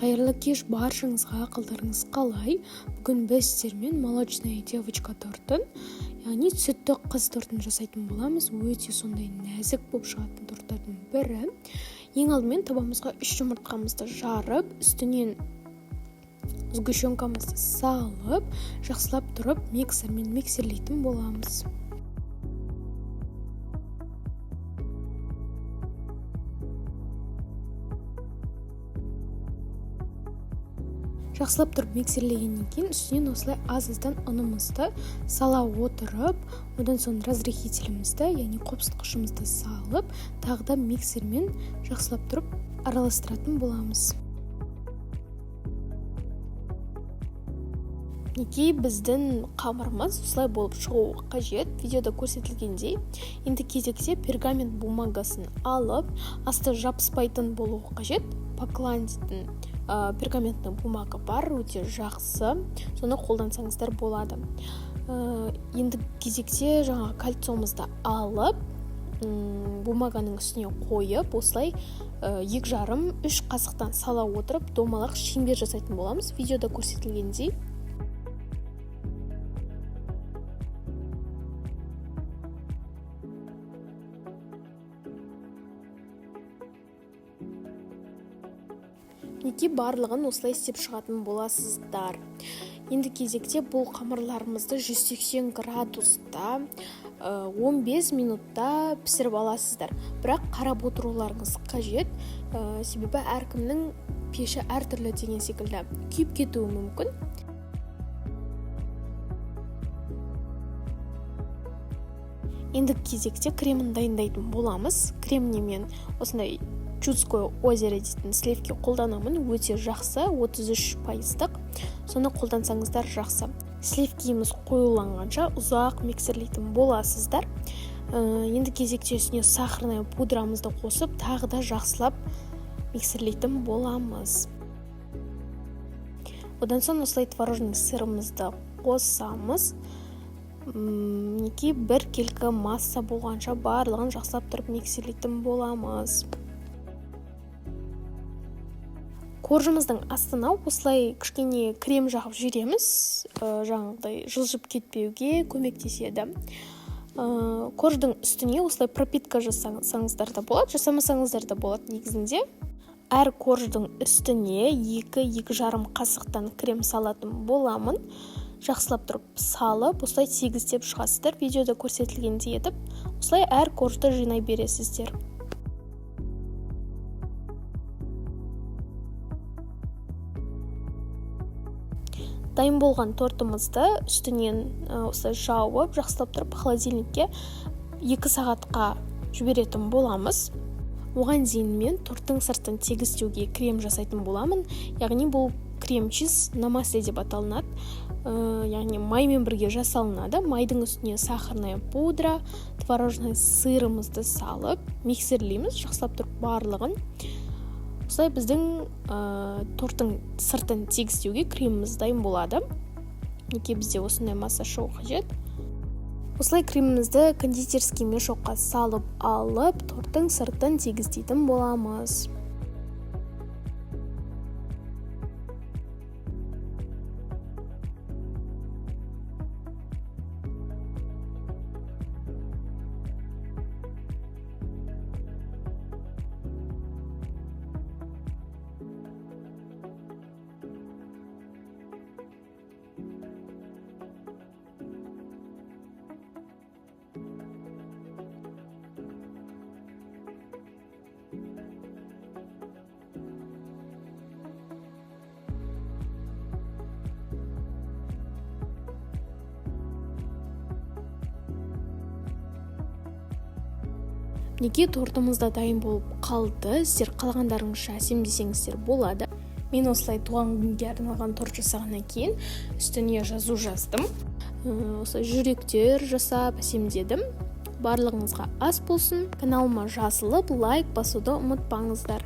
Қайырлы кеш баршаңызға, қалдарыңыз қалай? Бүгін біз сіздермен молочная девочка тортын, яғни сүтті қыз тортын жасайтын боламыз. Өте сондай нәзік болып шығатын торттардың бірі. Ең алдымен табамызға 3 жұмыртқамызды жарып, үстінен сгущенкамызды салып, жақсылап тұрып миксермен миксерлейтін боламыз. Жақсылап тұрып миксерлегеннен кейін үстінен осылай аз-аздан ұнымызды сала отырып, одан соң разрыхлителімізді, яғни қопсытқышымызды салып, тағы да миксермен жақсылап тұрып араластыратын боламыз. Мінекей, біздің қамырымыз осылай болып шығуы қажет, видеода көрсетілгендей. Енді кезекте пергамент бумагасын алып, асты жабыспайтын болуы қажет. Поклан дейтін пергаментный бумага бар, өте жақсы, соны қолдансаңыздар болады. Енді кезекте жаңа кольцомызды алып, бумаганың үстіне қойып, осылай 2,5-3 қасықтан сала отырып, домалақ шеңбер жасайтын боламыз, видеода көрсетілгендей. Мінекей, барлығын осылай істеп шығатын боласыздар. Енді кезекте бұл қамырларымызды 180 градуста 15 минутта пісіріп аласыздар. Бірақ қарап отыруларыңыз қажет, себебі әркімнің пеші әртүрлі деген секілді, күйіп кетуі мүмкін. Енді кезекте кремін дайындайтын боламыз. Креміне мен осындай Чудское озеро дейтін сливки қолданамын, өте жақсы, 33 пайыздық, соны қолдансаңыздар жақсы. Сливкиіміз қоюланғанша ұзақ миксерлейтін боласыздар. Енді кезекте үстіне сахарная пудрамызды қосып, тағы да жақсылап миксерлейтін боламыз. Одан соң осылай творожный сырымызды қосамыз. Мінекей, біркелкі масса болғанша барлығын жақсылап тұрып миксерлейтін боламыз. Коржымыздың астына осылай кішкене крем жағып жібереміз, жаңағыдай жылжып кетпеуге көмектеседі. Корждың үстіне осылай пропитка жасасаңыздар да болады, жасамасаңыздар да болады негізінде. Әр корждың үстіне 2-2,5 қасықтан крем салатын боламын. Жақсылап тұрып салып, осылай тегістеп шығасыздар, видеода көрсетілгендей етіп, осылай әр коржды жинай бересіздер. Дайын болған тортымызды үстінен осылай жауып, жақсылап тұрып холодильникке 2 сағатқа жіберетін боламыз. Оған дейін мен торттың сыртын тегістеуге крем жасайтын боламын. Яғни бұл крем-чиз на масле деп аталынады. Яғни маймен бірге жасалынады. Майдың үстіне сахарная пудра, творожный сырымызды салып, миксерлейміз жақсылап тұрып барлығын. Осылай біздің торттың сыртын тегістеуге креміміз дайын болады. Мінекей, бізде осындай масса шығу қажет. Осылай кремімізді кондитерский мешокқа салып алып, торттың сыртын тегістейтін боламыз. Мінекей, тортымыз да дайын болып қалды. Сіздер қалағандарыңызша әсемдесеңіздер болады. Мен осылай туған күнге арналған торт жасағаннан кейін үстіне жазу жаздым. Осылай жүректер жасап әсемдедім. Барлығыңызға ас болсын. Каналыма жазылып, лайк басуды ұмытпаңыздар.